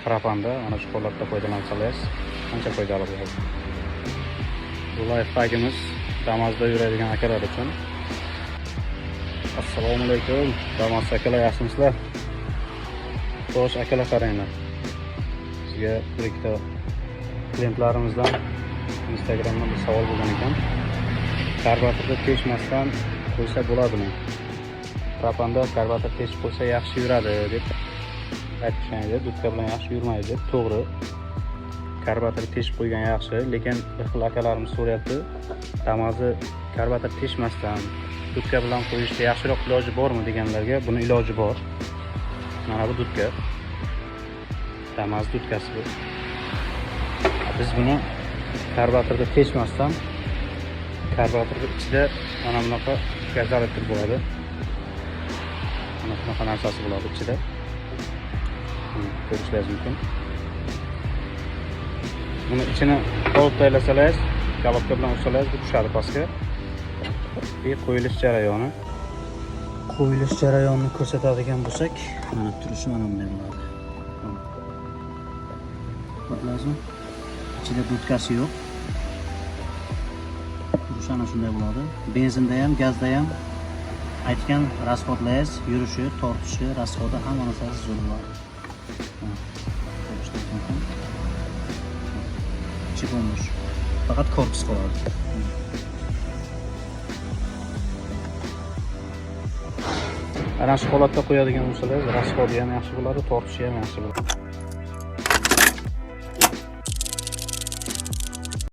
Propanda mana shu holatda foydalansangiz ancha foydali bo'ladi. Bu лайфхак imiz Damazda yuradigan akalar uchun. Assalomu alaykum, Damaz akalar, yaxshimisizlar? Xo'sh, akalar, qaranglar. Sizga bir ikkita klientlarimizdan Instagramdan bir savol bo'lgan ekan. Karbuраторni teshmasdan qo'ysa bo'ladimi? Propanda karburator teshib qo'ysa yaxshi yuradi deb aytishgan edi. Дудка bilan yaxshi yurmaydi deb. To'g'ri. Karburator teshib qo'ygan yaxshi, lekin bir xil akalarimiz so'rayapti. Damazni karburator teshmasdan дудка bilan qo'yishda yaxshiroq iloji bormi deganlarga buni iloji bor. Mana bu дудка. Damaz дудка si bu. Biz buni karburatorda teshmasdan, karburatorni ichida mana bunaqa газолитр bo'ladi. Mana shunaqa narsasi bo'ladi ichida. Ko'rishingiz mumkin. Buni ichini olib tashlasangiz, головка bilan ursangiz, bu tushadi pastga. И qo'yilish jarayoni. Qo'yilish jarayonini ko'rsatadigan bo'lsak, mana turishi mana bunday bo'ladi. Ko'rdingizmi? Ichida дудка si yo'q. Turishi ana shunday bo'ladi. Benzinda ham, gazda ham aytgan расход laringiz, yurishi, tortishi, расход i, hamma narsasi zo'r bo'ladi. Mana, ko'rishingiz mumkin. Ichi bo'sh. Faqat korpus qoladi. Ana shu holatda qo'yadigan bo'lsangiz, расход i ham yaxshi bo'ladi, tortishi ham yaxshi bo'ladi.